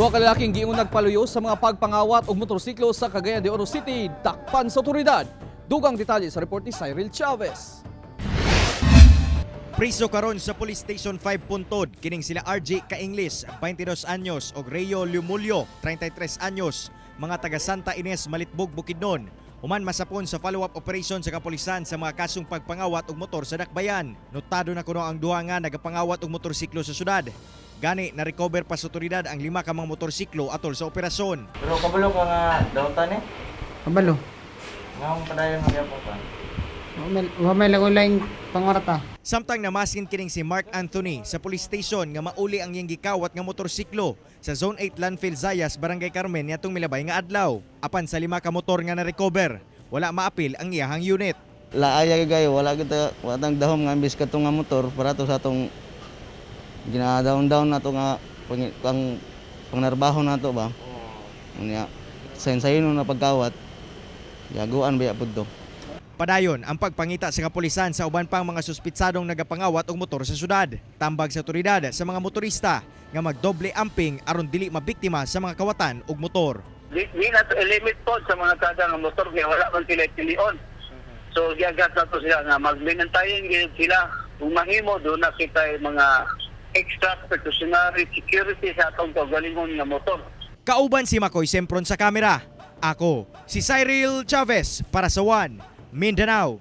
Duha ka lalaking giingon nagpaluyo sa mga pagpangawat og motorsiklo sa Cagayan de Oro City, dakpan sa otoridad. Dugang detalye sa report ni Cyril Chavez. Priso karon sa Police Station 5 Puntod kining sila RJ Ka-Ingles, 22 anyos, og Rayo Lumulyo, 33 anyos, mga taga Santa Ines, Malitbog, Bukidnon. Human masapon sa follow-up operation sa kapulisan sa mga kasong pagpangawat og motor sa dakbayan. Notado na kuno ang duha nga nagapangawat og motorsiklo sa syudad. Gani na-recover pa sa otoridad ang lima ka mga motorsiklo atol sa operasyon. Pero kabalo ka nga dautan eh. Kabalo. Nga akong padayon magyapon ka. Wa may lagulaing pangwarta. Samtang namasin kining si Mark Anthony sa police station nga mauli ang iyang gikawat nga motorsiklo sa Zone 8 Landfill Zayas, Barangay Carmen niadtong milabay nga adlaw. Apan sa lima ka motor nga na-recover, wala maapil ang iyahang unit. Laaya kay kayo, wala kita watang dahom nga imbis katong nga motor para to sa atong gina-down down nato nga pang, pang pangnarbaho nato ba. Unya sayon na pagkawat. Yaguan ba pud to. Padayon ang pagpangita sa kapulisan sa uban pang mga suspitsadong nagapangawat og motor sa syudad. Tambag sa otoridad sa mga motorista nga magdoble amping aron dili mabiktima sa mga kawatan og motor. Di na to limit po sa mga kada nga motor kay wala man sila tilion. So giagat na to sila nga magminantayin gyud sila kung mahimo do na kita yung mga extra precautionary security sa atong kaugalingon nga motor. Kauban si Makoy Sempron sa kamera. Ako, si Cyril Chavez para sa One Mindanao.